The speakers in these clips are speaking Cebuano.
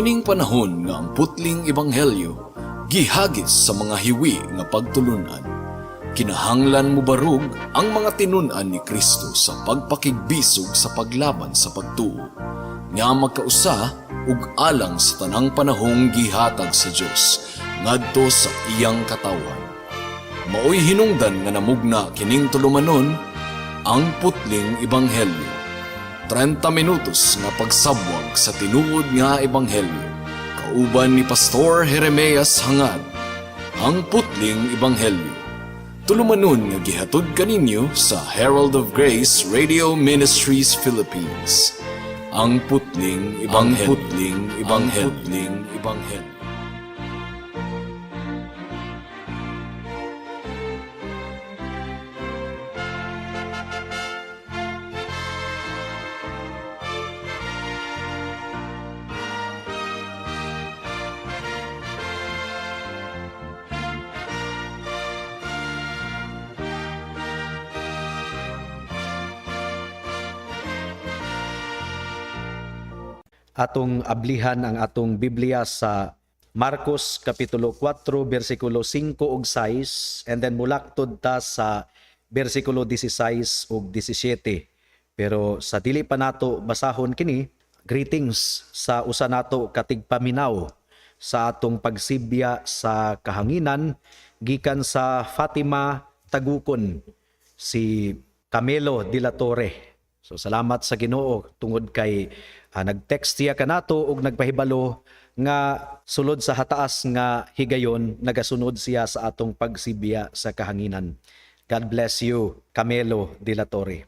Niining panahon nga ang putling ebanghelyo gihagis sa mga hiwi nga pagtulunan, kinahanglan mobarog ang mga tinun-an ni Kristo sa pagpakigbisog sa paglaban sa pagtuo nga magkausa ug alang sa tanang panahong gihatag sa Dios ngadto sa iyang katawhan. Maoy hinungdan nga namugna kining tulumanon, Ang Putling Ebanghelyo. 30 minutos nga pagsabwag sa tinuod nga ebanghelyo. Kauban ni Pastor Jeremias Hangad. Ang Putling Ebanghelyo. Tulumanon nga gihatod kaninyo sa Herald of Grace Radio Ministries Philippines. Ang Putling Ebanghelyo. Ang Putling Ebanghelyo. Ang Putling Ebanghelyo. Atong ablihan ang atong Biblia sa Marcos Kapitulo 4 bersikulo 5 ug 6 and then mulaktod ta sa bersikulo 16 ug 17. Pero sa dili pa nato basahon kini, greetings sa usa nato katigpaminaw sa atong pagsibya sa kahanginan gikan sa Fatima Tagukon, si Camelo de la Torre. So salamat sa Ginoo tungod kay nag-text siya kanato ug nagpahibalo nga sulod sa hataas nga higayon nagasunod siya sa atong pagsibya sa kahanginan. God bless you, Camelo de la Torre.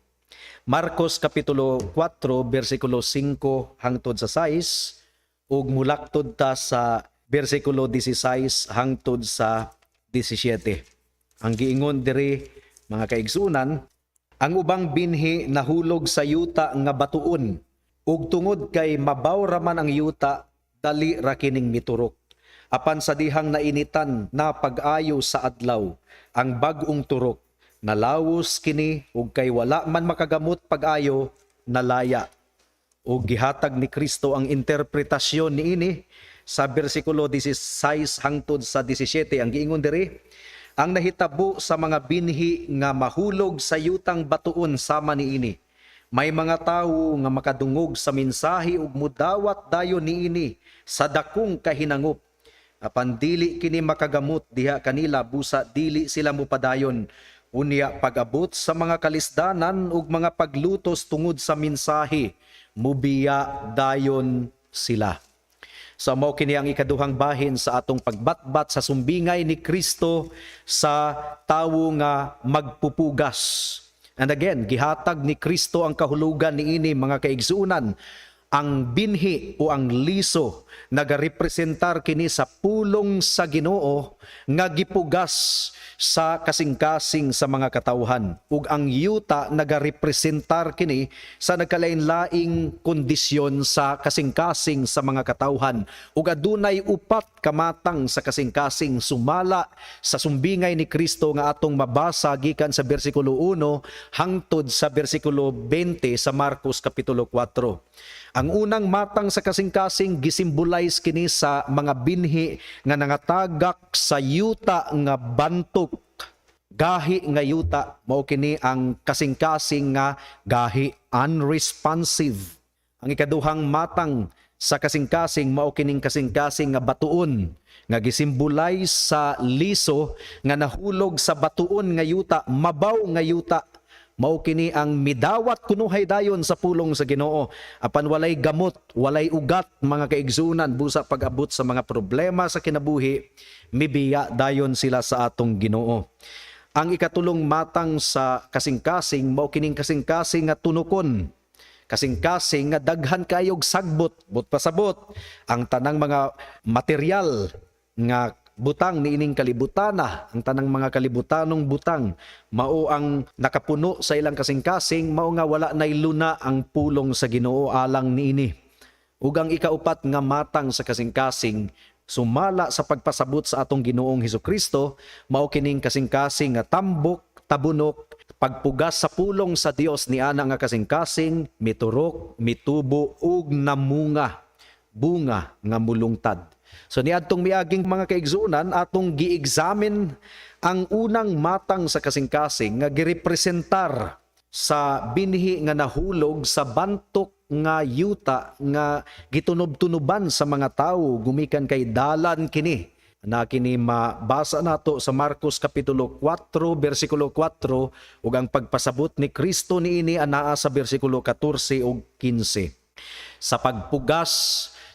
Marcos Kapitulo 4 bersikulo 5 hangtod sa 6 ug mulaktod ta sa bersikulo 16 hangtod sa 17. Ang giingon diri, mga kaigsunan, ang ubang binhi nahulog sa yuta nga batuon ug tungod kay mabaw raman ang yuta, dali ra kining miturok. Apan sa dihang nainitan na pag-ayo sa adlaw ang bag-ong turok, nalawos kini ug kay wala man makagamot pag-ayo, nalaya. Ug gihatag ni Kristo ang interpretasyon niini sa bersikulo 16 hangtod sa 17. Ang giingon diri, ang nahitabo sa mga binhi nga mahulog sa yutang batuon sama niini: May mga tawo nga makadungog sa mensahe ug mudawat dayon niini sa dakong kahinangop. Apan dili kini makagamot diha kanila busa dili sila mupadayon. Unya pag-abot sa mga kalisdanan ug mga paglutos tungod sa mensahe, mubiya dayon sila. So mao kini ang ikaduhang bahin sa atong pagbatbat sa sumbingay ni Kristo sa tawo nga magpupugas. And again, gihatag ni Kristo ang kahulugan niini, mga kaigsuonan. Ang binhi o ang liso, nagarepresentar kini sa pulong sa Ginoo nga gipugas sa kasing-kasing sa mga katawhan, ug ang yuta, nagarepresentar kini sa nagkalain-laing kondisyon sa kasing-kasing sa mga katawhan. Ug adunay upat kamatang sa kasing-kasing sumala sa sumbingay ni Kristo nga atong mabasa gikan sa bersikulo 1 hangtod sa bersikulo 20 sa Marcos Kapitulo 4. Ang unang matang sa kasing-kasing, gisimbolize kini sa mga binhi nga nangatagak sa yuta nga bantok. Gahi nga yuta, mao kini ang kasing-kasing nga gahi, unresponsive. Ang ikaduhang matang sa kasing-kasing, mao kining kasing-kasing nga batuon nga gisimbolize sa liso nga nahulog sa batuon nga yuta, mabaw nga yuta. Mao kini ang midawat kunuhay dayon sa pulong sa Ginoo apan walay gamot, walay ugat, mga kaigsunan, busa pag-abot sa mga problema sa kinabuhi, mibiya dayon sila sa atong Ginoo. Ang ikatulong matang sa kasing-kasing, mao kining kasing-kasing nga tunukon. Kasing-kasing nga daghan kayog sagbot, but pasabot ang tanang mga material nga butang niining kalibutana, ang tanang mga kalibutanong butang, mao ang nakapuno sa ilang kasing-kasing, mao nga wala nay luna ang pulong sa Ginoo alang niini. Ug ang ikaupat nga matang sa kasing-kasing sumala sa pagpasabot sa atong Ginoong Hesus Kristo, mao kining kasing-kasing nga tambok, tabunok. Pagpugas sa pulong sa Dios ni ana nga kasing-kasing, miturok, mitubo ug namunga. bunga nga mulungtad. So niadtong miaging mga kaigsuonan, atong gi-examine ang unang matang sa kasing-kasing nga girepresentar sa binhi nga nahulog sa bantok nga yuta nga gitunob-tunoban sa mga tawo gumikan kay dalan kini na kini mabasa nato sa Marcos kapitulo 4 bersikulo 4 ug ang pagpasabot ni Kristo niini anaa sa bersikulo 14 ug 15. Sa pagpugas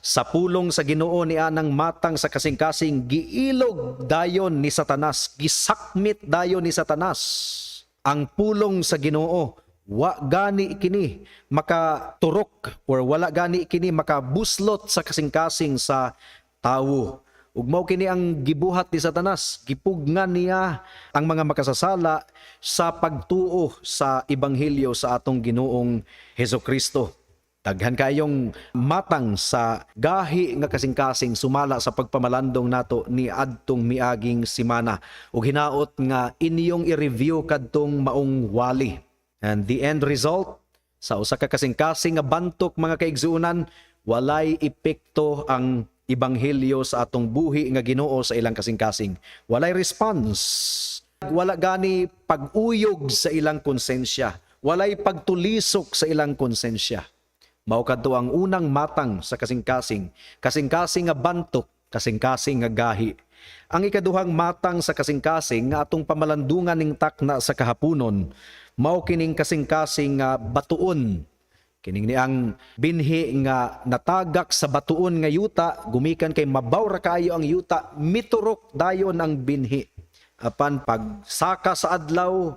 sa pulong sa Ginoo ni anang matang sa kasing-kasing, giilog dayon ni Satanas, gisakmit dayon ni Satanas ang pulong sa Ginoo. Wa gani kini makaturok or wala gani kini makabuslot sa kasing-kasing sa tawo. Ug mao kini ang gibuhat ni Satanas, gipugnan niya ang mga makasasala sa pagtuo sa ebanghelyo sa atong Ginoong Hesus Kristo. Daghan kayong matang sa gahi nga kasing-kasing sumala sa pagpamalandong nato ni adtong miaging simana ug hinaot nga inyong i-review kadtong maong wali. And the end result sa usa ka kasing-kasing nga bantok, mga kaigsuonan, walay epekto ang ebanghelyo sa atong buhi nga Ginoo sa ilang kasing-kasing. Walay response. Wala gani pag-uyog sa ilang konsensya. Walay pagtulisok sa ilang konsensya. Mao kadto ang unang matang sa kasing-kasing, kasing-kasing nga bantok, kasing-kasing nga gahi. Ang ikaduhang matang sa kasing-kasing nga atong pamalandungan ning takna sa kahaponon, mao kining kasing-kasing nga batuon. Kining ni ang binhi nga natagak sa batuon nga yuta gumikan kay mabaw ra kaayo ang yuta, miturok dayon ang binhi. Apan pagsaka sa adlaw,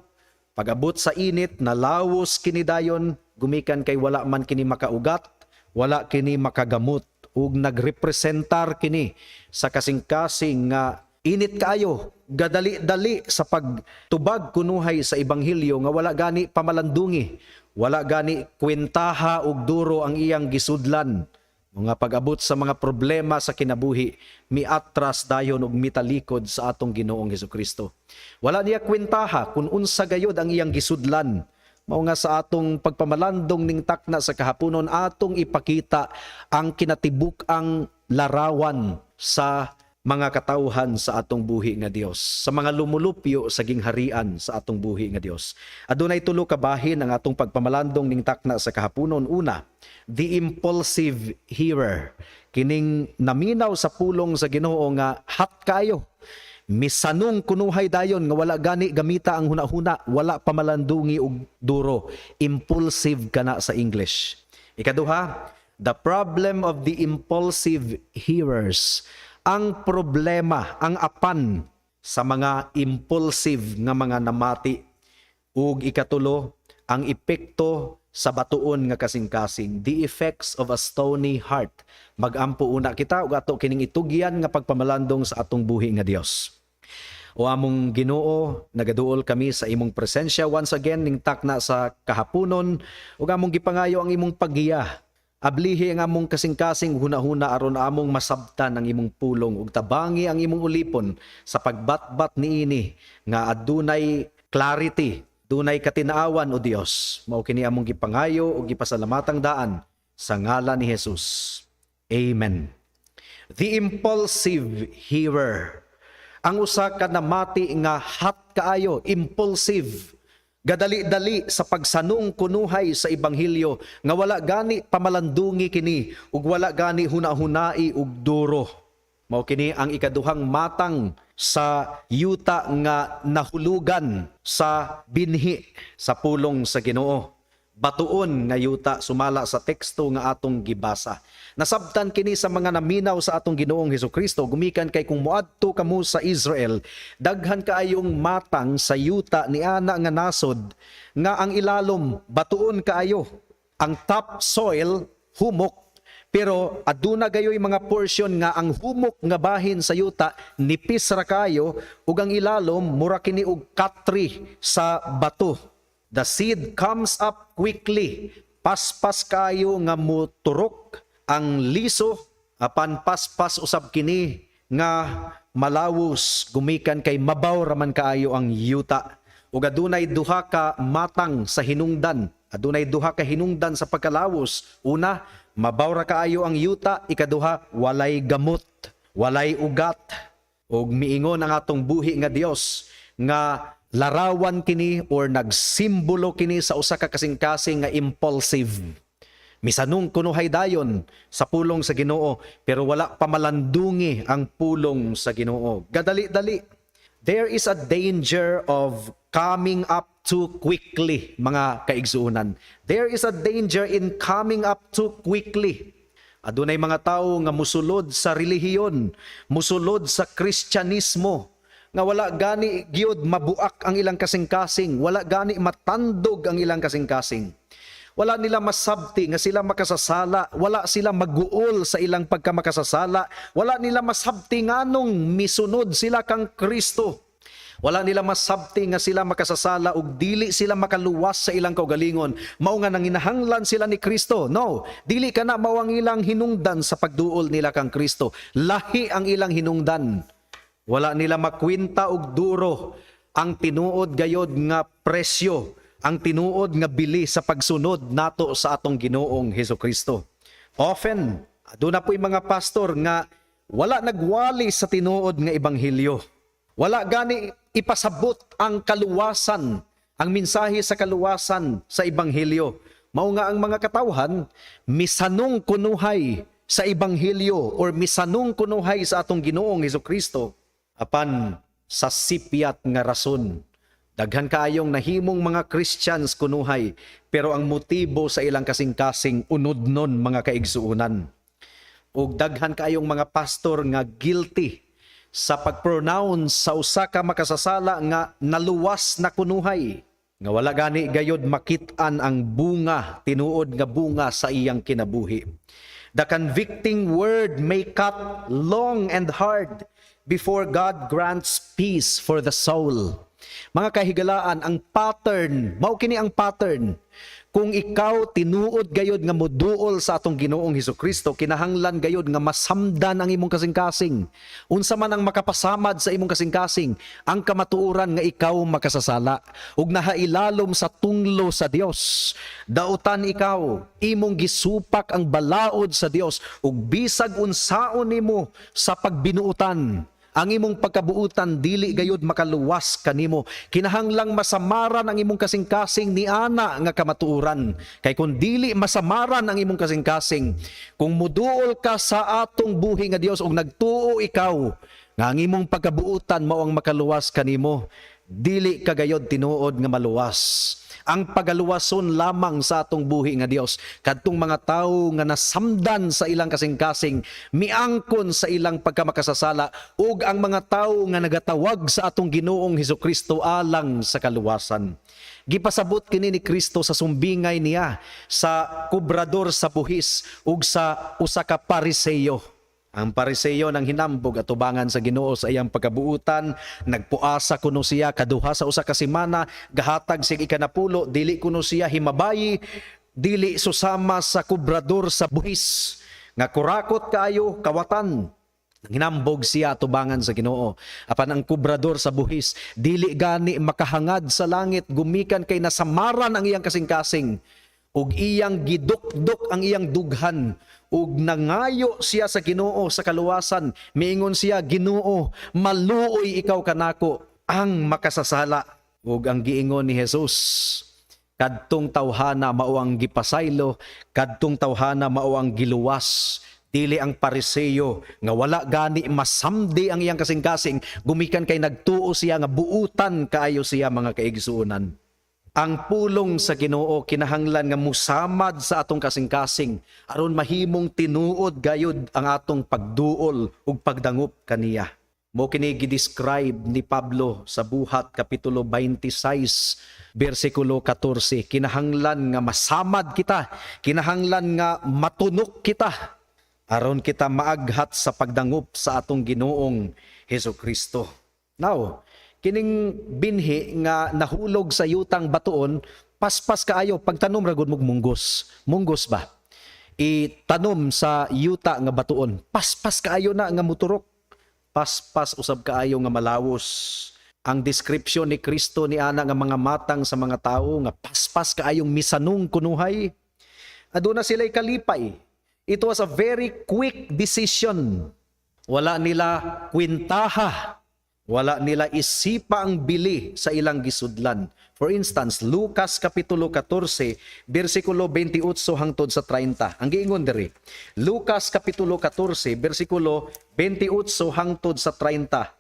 pag-abot sa init, nalawos kini dayon gumikan kay wala man kini makaugat, wala kini makagamot ug nagrepresentar kini sa kasing-kasing nga init kaayo, gadali-dali sa pagtubag kunuhay sa ebanghelyo nga wala gani pamalandungi, wala gani kwentaha ug duro ang iyang gisudlan. Mga pag-abot sa mga problema sa kinabuhi, miatras dayon ug mitalikod sa atong Ginoong Hesukristo. Wala niya kwentaha kung unsa gayod ang iyang gisudlan. Mao nga sa atong pagpamalandong ning takna sa kahaponon, atong ipakita ang kinatibuk-ang larawan sa mga katawhan sa atong buhi nga Dios, sa mga lumulupyo sa gingharian sa atong buhi nga Dios. Adunay tulo ka bahin ang atong pagpamalandong ning takna sa kahaponon. Una, the impulsive hearer. Kining naminaw sa pulong sa Ginoo nga hot kayo. Misanong kunuhay dayon nga wala gani gamita ang hunahuna, wala pamalandungi og duro. Impulsive kana sa English. Ikaduha, the problem of the impulsive hearers. Ang problema, ang apan sa mga impulsive nga mga namati. Ug ikatulo, ang epekto sa batuon nga kasing-kasing, the effects of a stony heart. Magampo una kita ug ato kining itugyan nga pagpamalandong sa atong buhi nga Dios. O among Ginoo, nagaduol kami sa imong presensya once again ning takna sa kahaponon ug among gipangayo ang imong paggiya. Ablihi ang among kasing-kasing hunahuna aron among masabtan ang imong pulong ug tabangi ang imong ulipon sa pagbatbat niini nga adunay clarity, dunay katinaawan, o Dios. Mao kini among gipangayo ug gipasalamatang daan sa ngalan ni Jesus. Amen. The impulsive hearer. Ang usa ka namati nga hot kaayo, impulsive. Gadali-dali sa pagsanong kunuhay sa ebanghelyo nga wala gani pamalandungi kini ug wala gani hunahunai ug duro. Mao kini ang ikaduhang matang sa yuta nga nahulugan sa binhi sa pulong sa Ginoo. Batuon nga yuta sumala sa teksto nga atong gibasa. Nasabtan kini sa mga naminaw sa atong Ginoong Hesukristo gumikan kay kung moadto kamo sa Israel, daghan kaayong matang sa yuta ni ana nga nasod nga ang ilalom batuon kaayo. Ang top soil humok, pero aduna gayoy mga portion nga ang humok nga bahin sa yuta nipis ra kayo ug ang ilalom mura kini og katri sa bato. The seed comes up quickly. Paspas kayo nga muturok ang liso, apan paspas usab kini nga malawos gumikan kay mabaw raman kaayo ang yuta. Ug adunay duha ka matang sa hinungdan. Adunay duha ka hinungdan sa pagkalawos. Una, mabaw ra kaayo ang yuta. Ikaduha, walay gamot, walay ugat. Ug miingon ang atong buhi nga Dios nga larawan kini or nagsimbolo kini sa usa ka kasing-kasing nga impulsive. Misanong kunuhay dayon sa pulong sa Ginoo, pero wala pa malandungi ang pulong sa Ginoo. Gadali-dali. There is a danger of coming up too quickly, mga kaigsuonan. There is a danger in coming up too quickly. Adunay mga tawo nga musulod sa relihiyon, musulod sa Kristyanismo, nga wala gani gyud mabuak ang ilang kasing-kasing, wala gani matandog ang ilang kasing-kasing. Wala nila masabti nga sila makasasala, wala sila maguol sa ilang pagkamakasasala, wala nila masabti nganong misunod sila kang Kristo. Wala nila masabti nga sila makasasala ug dili sila makaluwas sa ilang kaugalingon. Mao nga nanginahanglan sila ni Kristo. No, dili kana mao ang ilang hinungdan sa pagduol nila kang Kristo. Lahi ang ilang hinungdan. Wala nila makwinta og duro ang tinuod gayod nga presyo, ang tinuod nga bili sa pagsunod nato sa atong Ginoong Hesus Kristo. Often, aduna po'y mga pastor nga wala nagwali sa tinuod nga ebanghelyo. Wala gani ipasabot ang kaluwasan, ang mensahe sa kaluwasan sa ebanghelyo. Mao nga ang mga katawhan misanong kunuhay sa ebanghelyo or misanong kunuhay sa atong Ginoong Hesus Kristo apan sa sipyat nga rason. Daghan kaayong nahimong mga Christians kunuhay, pero ang motibo sa ilang kasing-kasing unodnon, mga kaigsuonan. Ug daghan kaayong mga pastor nga guilty sa pag-pronounce sa usa ka makasasala nga naluwas na kunuhay, nga wala gani gayod makit-an ang bunga, tinuod nga bunga sa iyang kinabuhi. The convicting word may cut long and hard before God grants peace for the soul. Mga kahigalaan, ang pattern, mao kini ang pattern. Kung ikaw tinuod gayod nga moduol sa atong Ginoong Hesus Kristo, kinahanglan gayod nga masamdan ang imong kasing-kasing. Unsa man ang makapasamad sa imong kasing-kasing, ang kamatuoran nga ikaw makasasala ug nahailalom sa tunglo sa Dios. Dautan ikaw, imong gisupak ang balaod sa Dios ug bisag unsaon nimo sa pagbinuutan, ang imong pagkabuutan dili gayud makaluwas kanimo. Kinahanglang masamaran ang imong kasing-kasing ni ana nga kamatuoran. Kay kung dili masamaran ang imong kasing-kasing, kung muduol ka sa atong buhi nga Dios ug nagtuo ikaw nga ang imong pagkabuutan mao ang makaluwas kanimo, dili ka gayod tinuod nga maluwas. Ang pagaluwason lamang sa atong buhi nga Dios kadtong mga tawo nga nasamdan sa ilang kasing-kasing, miangkon sa ilang pagkamakasasala, ug ang mga tawo nga nagatawag sa atong Ginoong Hesus Kristo alang sa kaluwasan. Gipasabot kini ni Kristo sa sumbingay niya sa kubrador sa buhis ug sa usa ka Pariseyo. Ang Pariseyo nanghinambog atubangan sa Ginoo sa iyang pagkabuutan, nagpuasa kuno siya kaduha sa usa ka semana, gahatag sig ikanapulo, dili kuno siya himabayi, dili susama sa kubrador sa buhis, nga kurakot kaayo kawatan. Hinambog siya atubangan sa Ginoo. Apan ang kubrador sa buhis, dili gani makahangad sa langit gumikan kay nasamaran ang iyang kasing-kasing ug iyang gidukdok ang iyang dughan ug nangayo siya sa Ginoo sa kaluwasan. Miingon siya, "Ginoo, maluoy ikaw kanako, ang makasasala." Ug ang giingon ni Jesus, kadtong tawhana mao ang gipasaylo, kadtong tawhana mao ang giluwas, dili ang Pariseyo nga wala gani masamdi ang iyang kasing-kasing gumikan kay nagtuo siya nga buutan kaayo siya. Mga kaigsuonan, ang pulong sa Ginoo kinahanglan nga musamad sa atong kasing-kasing aron mahimong tinuod gayud ang atong pagduol ug pagdangop kaniya. Mao kini gi-describe ni Pablo sa Buhat kapitulo 26 bersikulo 14. Kinahanglan nga masamad kita, kinahanglan nga matunok kita aron kita maaghat sa pagdangop sa atong Ginoong Hesus Kristo. Now, kining binhi nga nahulog sa yutang batuon, paspas kaayo pagtanom ra gud mog munggos. Munggos ba? Itanom sa yuta nga batuon, paspas kaayo na nga muturok. Paspas usab kaayo nga malawos. Ang description ni Kristo ni ana nga mga matang sa mga tawo nga paspas. paspas kaayong misanong kunuhay. Aduna sila kalipay. It was a very quick decision. Wala nila kwintaha. Wala nila isipa ang bili sa ilang gisudlan. For instance, Lucas Kapitulo 14, versikulo 28 hangtod sa 30. Ang giingon diri. Lucas Kapitulo 14, versikulo 28 hangtod sa 30.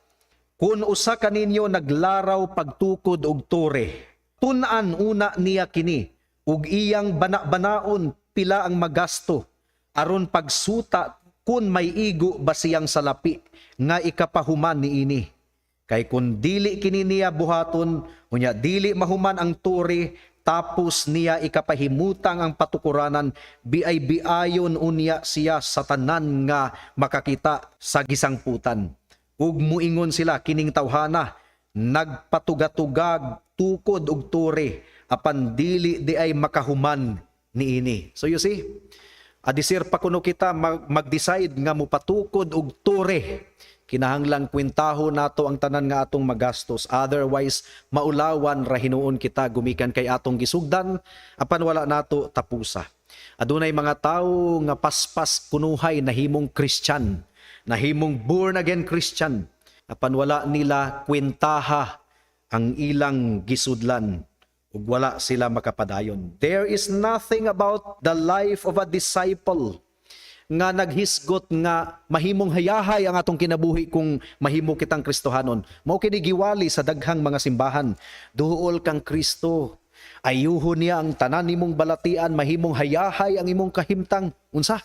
"Kung usa kaninyo naglaraw pagtukod og tore, tun-an una niya kini ug iyang bana-banaon pila ang magasto aron pagsuta kung may igo ba siyang salapi nga ikapahuman niini. Kay kung dili kini niya buhaton, unya dili mahuman ang tore, tapos niya ikapahimutang ang patukuranan, biay-biayon unya siya sa tanan nga makakita sa gisangputan. Ug muingon sila, 'Kining tawhana nagpatugatugag tukod og tore, apan dili diay makahuman niini.'" So you see, adisir pa kuno kita mag-decide nga mopatukod og tore, kinahanglang kwentaho nato ang tanan nga atong magastos. Otherwise, maulawan ra hinuon kita gumikan kay atong gisugdan apan wala nato tapusa. Adunay mga tawo nga paspas kunuhay nahimong Christian, nahimong born again Christian, apan wala nila kwentaha ang ilang gisudlan ug wala sila makapadayon. There is nothing about the life of a disciple nga naghisgot nga mahimong hayahay ang atong kinabuhi kung mahimo kitang Kristohanon. Mao kini giwali sa daghang mga simbahan. Duol kang Kristo. Ayuhon niya ang tanan nimong balatian, mahimong hayahay ang imong kahimtang. Unsa?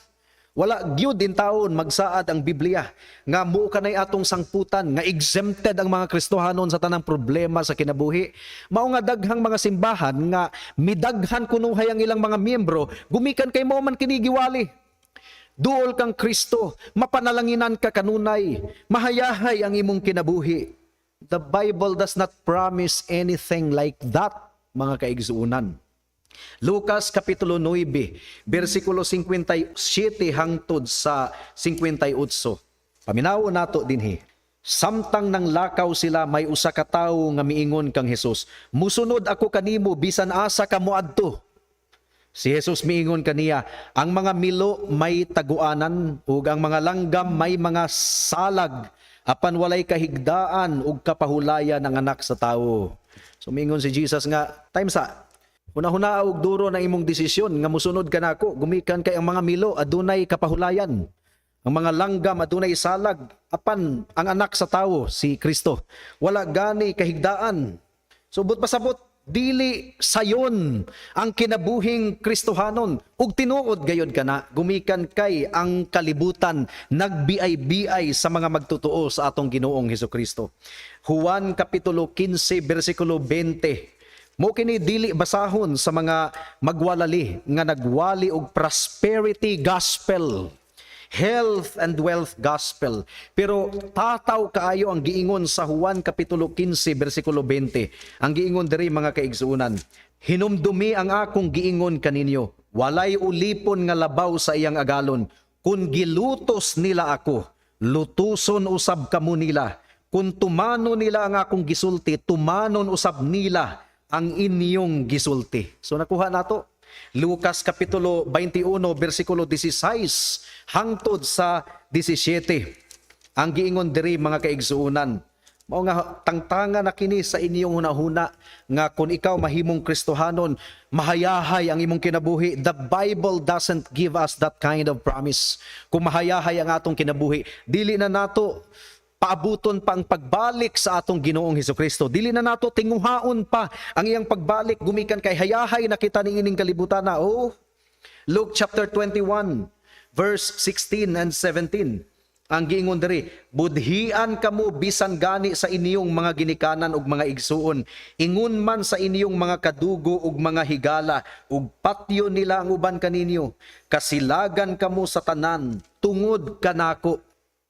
Wala gyud din taon magsaad ang Biblia nga mao kanay atong sangputan nga exempted ang mga Kristohanon sa tanang problema sa kinabuhi. Mao nga daghang mga simbahan nga midaghan kunuhay ang ilang mga miyembro gumikan kay mao man kini giwali. Duol kang Kristo, mapanalanginan ka kanunay, mahayahay ang imong kinabuhi. The Bible does not promise anything like that, mga kaigsuunan. Lucas Kapitulo 9, versikulo 57 hangtod sa 58. Paminawo nato dinhi. Samtang nang lakaw sila, may usa ka tawo nga miingon kang Jesus, "Musunod ako kanimo bisan asa ka moadto." Si Jesus miingon kaniya, "Ang mga milo may taguanan ug ang mga langgam may mga salag, apan walay kahigdaan ug kapahulayan ang Anak sa Tawo." So miingon si Jesus nga, "Time sa hunahuna og duro na imong desisyon nga musunod ka nako gumikan kay ang mga milo adunay kapahulayan. Ang mga langgam adunay salag, apan ang Anak sa Tawo, si Kristo, wala gani kahigdaan." So but pasabot, dili sayon ang kinabuhing Kristohanon, ug tinuod gayod kana gumikan kay ang kalibutan nagbiay-biay sa mga magtotoo sa atong Ginoong Hesukristo. Juan Kapitulo 15 bersikulo 20. Mo kini dili basahon sa mga magwalali nga nagwali og prosperity gospel, health and wealth gospel. Pero tataw kaayo ang giingon sa Juan Kapitulo 15 bersikulo 20. Ang giingon diri, mga kaigsuonan, "Hinumdumi ang akong giingon kaninyo, walay ulipon nga labaw sa iyang agalon. Kung gilutos nila ako, lutuson usab kamo nila. Kung tumano nila ang akong gisulti, tumanon usab nila ang inyong gisulti." So nakuha nato. Lucas Kapitulo 21 bersikulo 16 hangtod sa 17. Ang giingon diri, mga kaigsuonan, mao nga tangtanga na kini sa inyong hunahuna nga kung ikaw mahimong Kristohanon, mahayahay ang imong kinabuhi. The Bible doesn't give us that kind of promise. Kung mahayahay ang atong kinabuhi, dili na nato paabuton pa ang pagbalik sa atong Ginoong Hesukristo. Dili na nato tinguhaon pa ang iyang pagbalik gumikan kay hayahay na kita niining kalibutan na. Oh, Luke chapter 21 verse 16 and 17. Ang giingon diri, "Budhian kamo bisan gani sa inyong mga ginikanan ug mga igsuon, ingon man sa inyong mga kadugo ug mga higala, ug patyo nila ang uban kaninyo. Kasilagan kamo sa tanan tungod kanako."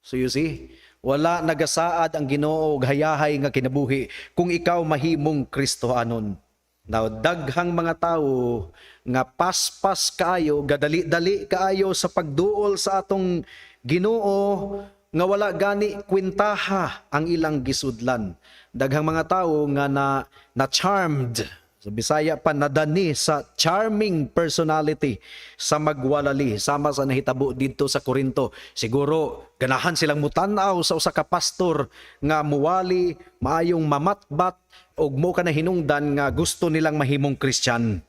So you see, wala nagasaad ang Ginoo og hayahay nga kinabuhi kung ikaw mahimong Kristohanon. Now, daghang mga tawo nga paspas kaayo, gadali-dali kaayo sa pagduol sa atong Ginoo nga wala gani kwentaha ang ilang gisudlan. Daghang mga tawo nga na charmed. Sa Bisaya pa, nadani sa charming personality sa magwalali, sama sa nahitabo didto sa Corinto. Siguro ganahan silang mutan-aw sa usa ka pastor nga muwali, maayong mamatbat, ug mo ka na hinungdan nga gusto nilang mahimong Christian.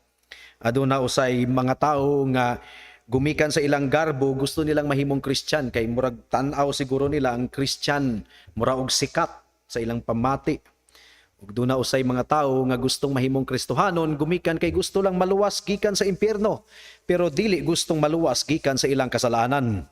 Aduna usay mga tao nga gumikan sa ilang garbo, gusto nilang mahimong Christian kay murag tan-aw siguro nila ang Christian mura og sikat sa ilang pamati. Ug duna usay mga tawo nga gustong mahimong Kristohanon gumikan kay gusto lang maluwas gikan sa impyerno, pero dili gustong maluwas gikan sa ilang kasalanan.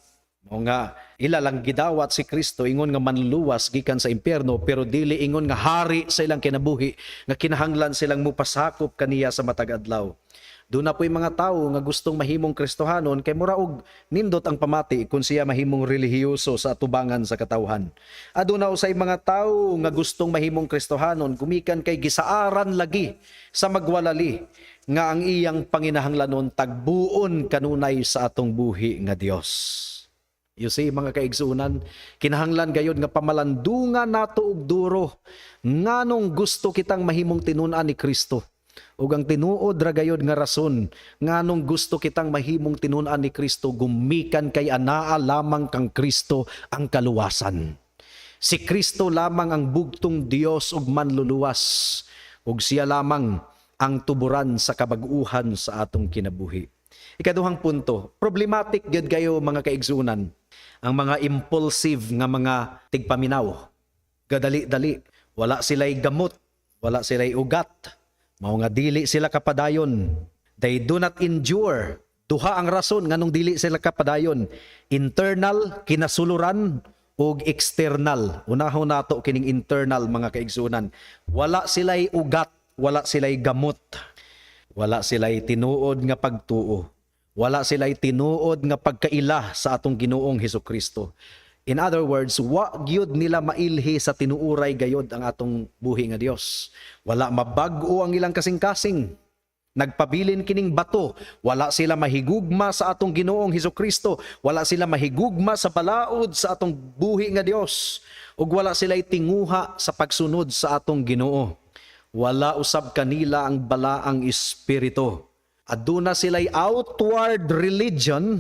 Mao nga ila lang gidawat si Kristo ingon nga manluwas gikan sa impyerno, pero dili ingon nga hari sa ilang kinabuhi nga kinahanglan silang mupasakop kaniya sa matag adlaw. Duna po'y mga tawo nga gustong mahimong Kristohanon kay mura og nindot ang pamati kung siya mahimong relihiyoso sa atubangan sa katawhan. Aduna usay mga tawo nga gustong mahimong Kristohanon gumikan kay gisaaran lagi sa magwalali nga ang iyang panginahanglanon tagbuon kanunay sa atong buhi nga Dios. You see, mga kaigsunan, kinahanglan gayod nga pamalandungan nato og duro nganong gusto kitang mahimong tinun-an ni Kristo. Ug ang tinuod ra gayod nga rason nganong gusto kitang mahimong tinun-an ni Kristo gumikan kay anaa lamang kang Kristo ang kaluwasan. Si Kristo lamang ang bugtong Dios ug manluluwas, ug siya lamang ang tuburan sa kabag-uhan sa atong kinabuhi. Ikaduhang punto, problematic gyud kayo, mga kaigsunan, ang mga impulsive nga mga tigpaminaw. Gadali-dali, wala sila'y gamot, wala sila'y ugat. Mao nga dili sila kapadayon. They do not endure. Duha ang rason nganong dili sila kapadayon. Internal, kinasuluran, ug external. Unahon nato kining internal, mga kaigsunan. Wala sila'y ugat, wala sila'y gamot. Wala sila'y tinuod nga pagtuo. Wala sila'y tinuod nga pagkaila sa atong Ginoong Hesus Kristo. In other words, wa gyud nila mailhi sa tinuuray gayod ang atong buhi nga Dios. Wala mabag-o ang ilang kasing-kasing. Nagpabilin kining bato. Wala sila mahigugma sa atong Ginoong Hesus Kristo. Wala sila mahigugma sa balaod sa atong buhi nga Dios. Ug wala sila tinguha sa pagsunod sa atong Ginoo. Wala usab kanila ang balaang espiritu. Aduna sila'y outward religion,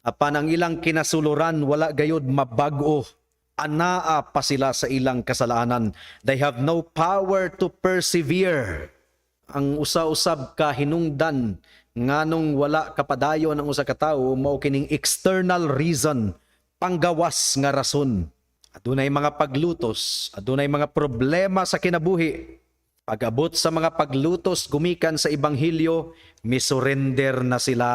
apan ang ilang kinasuluran wala gayod mabag-o. Anaa pa sila sa ilang kasalanan. They have no power to persevere. Ang usa-usab ka hinungdan nganong wala kapadayon ang usa ka tawo mao kining external reason, panggawas nga rason. Adunay mga paglutos, adunay mga problema sa kinabuhi. Pag-abot sa mga paglutos gumikan sa ebanghelyo, misurrender na sila.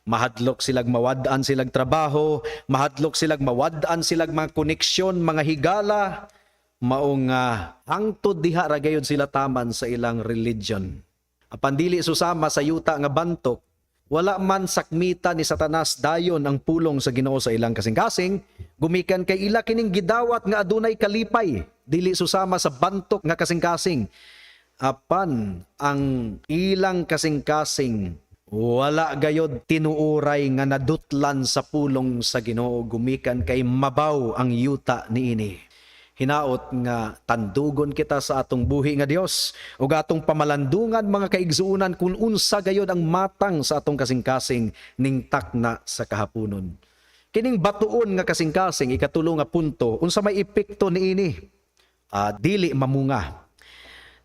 Mahadlok silag mawad-an silag trabaho, mahadlok silag mawad-an silag mga koneksyon, mga higala, mao nga hangtod diha ra gayud sila taman sa ilang religion. Apan dili susama sa yuta nga bantok, wala man sakmita ni Satanas dayon ang pulong sa Ginoo sa ilang kasing-kasing, gumikan kay ila kining gidawat nga adunay kalipay, dili susama sa bantok nga kasing-kasing. Apan ang ilang kasing-kasing wala gayod tinuuray nga nadutlan sa pulong sa Ginoo gumikan kay mabaw ang yuta niini. Hinaot nga tandugon kita sa atong buhi nga Dios ug atong pamalandungan, mga kaigsuonan, kung unsa gayod ang matang sa atong kasing-kasing ning takna sa kahaponon. Kining batuon nga kasing-kasing, ikatulo nga punto, unsa may epekto niini? Dili mamunga.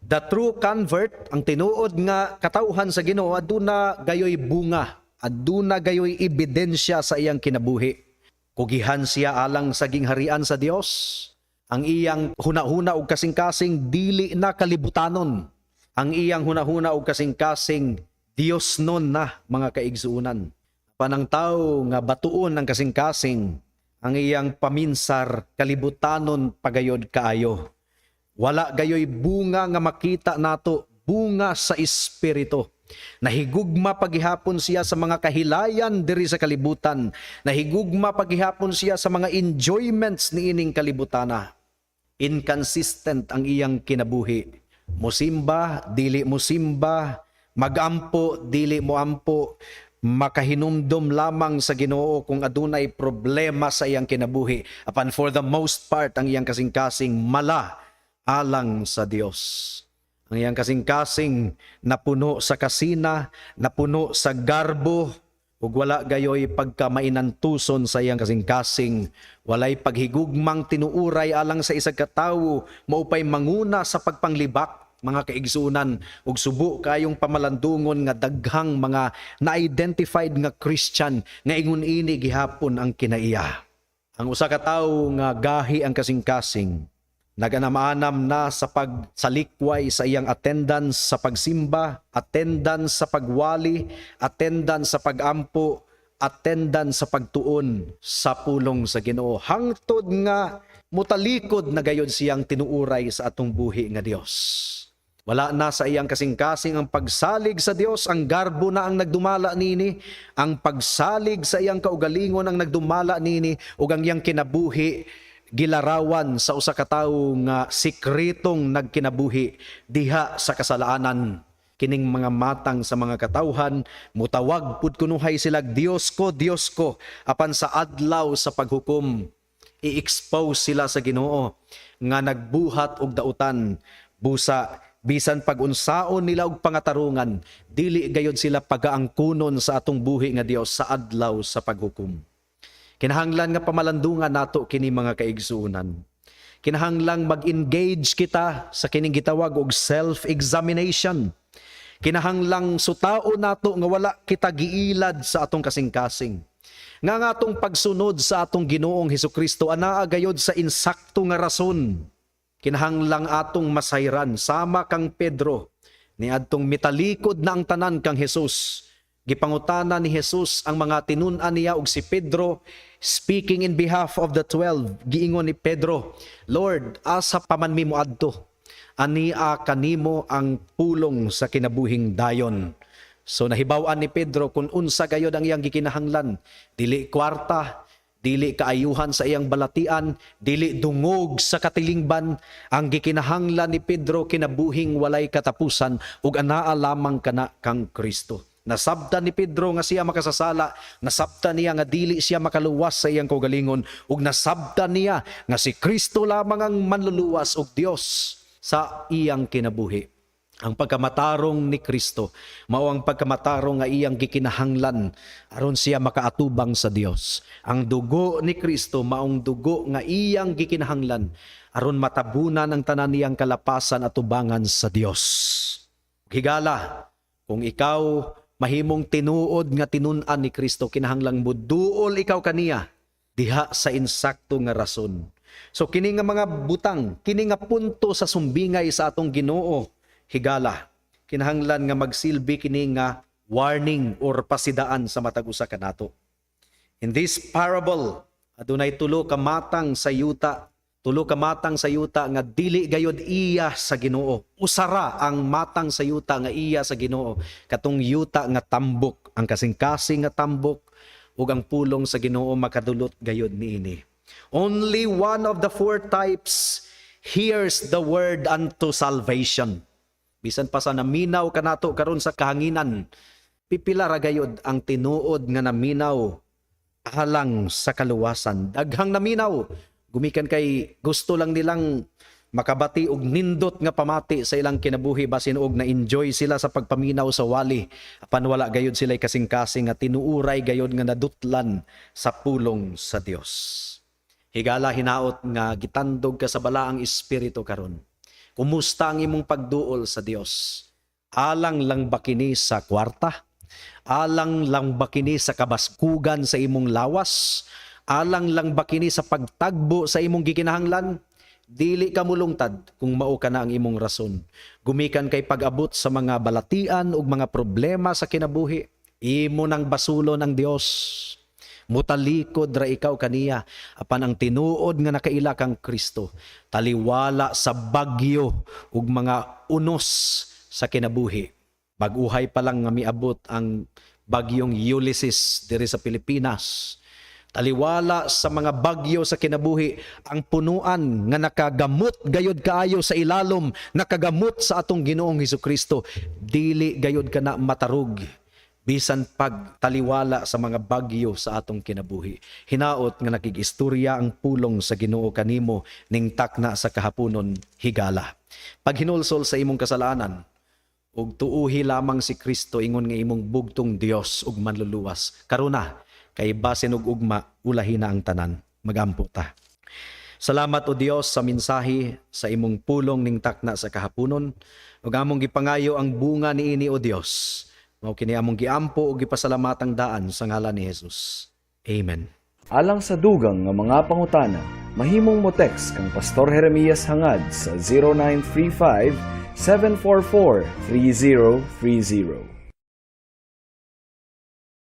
The true convert, ang tinuod nga katawhan sa Ginoo, aduna gayoy bunga, aduna gayoy ebidensya sa iyang kinabuhi. Kugihan siya alang sa gingharian sa Dios. Ang iyang hunahuna og kasing-kasing dili na kalibutanon. Ang iyang hunahuna og kasing-kasing Dios nun na, mga kaigsuunan. Panang tao nga batuon ang kasing-kasing, ang iyang paminsar kalibutanon pagayod kaayo. Wala gayoy bunga nga makita nato, bunga sa espiritu. Nahigugma pagihapon siya sa mga kahilayan diri sa kalibutan. Nahigugma pagihapon siya sa mga enjoyments niining kalibutana. Inconsistent ang iyang kinabuhi. Musimba, dili musimba, magampo, dili moampo, makahinumdom lamang sa Ginoo kung adunay problema sa iyang kinabuhi. Apan for the most part, ang iyang kasing-kasing mala alang sa Dios. Ang iyang kasing-kasing napuno sa kasina, napuno sa garbo, ug wala gayoy pagkamainantuson sa iyang kasing-kasing, walay paghigugmang tinuuray alang sa isag ka tawo, maupay manguna sa pagpanglibak, mga kaigsunan. Ug subo kayong pamalandungon nga daghang mga na-identified nga Christian nga ingon ini gihapon ang kinaiya. Ang usa ka tawo nga gahi ang kasing-kasing, naganam-anam na sa pagsalikway sa iyang attendance sa pagsimba, attendance sa pagwali, attendance sa pagampo, attendance sa pagtuon sa pulong sa Ginoo, hangtod nga mutalikod na gayod siyang tinuuray sa atong buhi nga Dios. Wala na sa iyang kasing-kasing ang pagsalig sa Dios, ang garbo na ang nagdumala nini, ang pagsalig sa iyang kaugalingon ang nagdumala nini, ug ang iyang kinabuhi gilarawan sa usa ka tawo nga sikretong nagkinabuhi diha sa kasalanan. Kining mga matang sa mga katawhan, mutawag pud kunuhay sila, "Dios ko, Dios ko," apan sa adlaw sa paghukom, i-expose sila sa Ginoo nga nagbuhat og dautan. Busa bisan pag-unsaon nila og pangatarungan, dili gayod sila pagaangkunon sa atong buhi nga Dios sa adlaw sa paghukom. Kinahanglan nga pamalandungan nato kini, mga kaigsuonan. Kinahanglang mag-engage kita sa kining gitawag og self-examination. Kinahanglang sutao nato nga wala kita giilad sa atong kasing-kasing. Nga ang atong pagsunod sa atong Ginoong Hesukristo anaa gayod sa insakto nga rason. Kinahanglang atong masayran sama kang Pedro niadtong mitalikod na ang tanan kang Jesus. Gipangutana ni Jesus ang mga tinun-an niya ug si Pedro, speaking in behalf of the 12, giingon ni Pedro, "Lord, asa pa man mi moadto? Ania kanimo ang pulong sa kinabuhing dayon." So nahibaw-an ni Pedro kung unsa gayod ang iyang gikinahanglan. Dili kwarta, dili kaayuhan sa iyang balatian, dili dungog sa katilingban. Ang gikinahanglan ni Pedro, kinabuhing walay katapusan ug anaa lamang kana kang Kristo. Nasabtan ni Pedro nga siya makasasala, nasabtan niya nga dili siya makaluwas sa iyang kaugalingon, ug nasabtan niya nga si Kristo lamang ang manluluwas ug Dios sa iyang kinabuhi. Ang pagkamatarong ni Kristo mao ang pagkamatarong nga iyang gikinahanglan aron siya makaatubang sa Dios. Ang dugo ni Kristo maong dugo nga iyang gikinahanglan aron matabunan ang tanan niyang kalapasan at tubangan sa Dios. Higala, kung ikaw mahimong tinuod nga tinun-an ni Kristo, kinahanglang muduol ikaw kaniya diha sa insakto nga rason. So kini nga mga butang, kini nga punto sa sumbingay sa atong Ginoo, higala, kinahanglan nga magsilbi kini nga warning or pasidaan sa matag usa kanato. In this parable, adunay tulo ka matang sa yuta, tulo ka matang sa yuta nga dili gayod iya sa Ginoo. Usara ang matang sa yuta nga iya sa Ginoo, katong yuta nga tambok, ang kasing-kasing nga tambok, ug ang pulong sa Ginoo makadulot gayod niini. Only one of the four types hears the word unto salvation. Bisan pa sa naminaw kanato karon sa kahanginan, pipila ra gayod ang tinuod nga naminaw alang sa kaluwasan. Daghang naminaw gumikan kay gusto lang nilang makabati og nindot nga pamati sa ilang kinabuhi, basin og na-enjoy sila sa pagpaminaw sa wali, apan wala gayod sila kasing-kasing nga tinuuray gayod nga nadutlan sa pulong sa Dios. Higala, hinaot nga gitandog ka sa Balaang Espiritu karon. Kumusta ang imong pagduol sa Dios? Alang lang ba kini sa kwarta? Alang lang ba kini sa kabaskugan sa imong lawas? Alang lang ba kini sa pagtagbo sa imong gikinahanglan? Dili ka mulungtad kung mao ka na ang imong rason. Gumikan kay pag-abot sa mga balatian ug mga problema sa kinabuhi, imo nang basulon ang Dios. Mutalikod ra ikaw kaniya, apan ang tinuod nga nakaila kang Kristo, taliwala sa bagyo ug mga unos sa kinabuhi. Bag-uhay pa lang nga miabot ang bagyong Ulysses diri sa Pilipinas. Taliwala sa mga bagyo sa kinabuhi, ang punuan nga nakagamot gayod kaayo sa ilalom, nakagamot sa atong Ginoong Hesukristo, dili gayod kana matarog. Bisan pag taliwala sa mga bagyo sa atong kinabuhi. Hinaot nga nakig-istorya ang pulong sa Ginoo kanimo ning takna sa kahaponon, higala. Paghinulsol sa imong kasalanan, ug tuuhi lamang si Kristo ingon nga imong bugtong Dios ug manluluwas. Karuna, kay basin og ugma, ulahi na ang tanan. Magampo ta. Salamat, O Dios, sa mensahe sa imong pulong ning takna sa kahaponon. Ug among gipangayo ang bunga niini, O Dios. Mao kini among giampo ug gipasalamatang daan sa ngalan ni Jesus. Amen. Alang sa dugang nga mga pangutana, mahimong mo text kang Pastor Jeremias Hangad sa 0935 744 3030.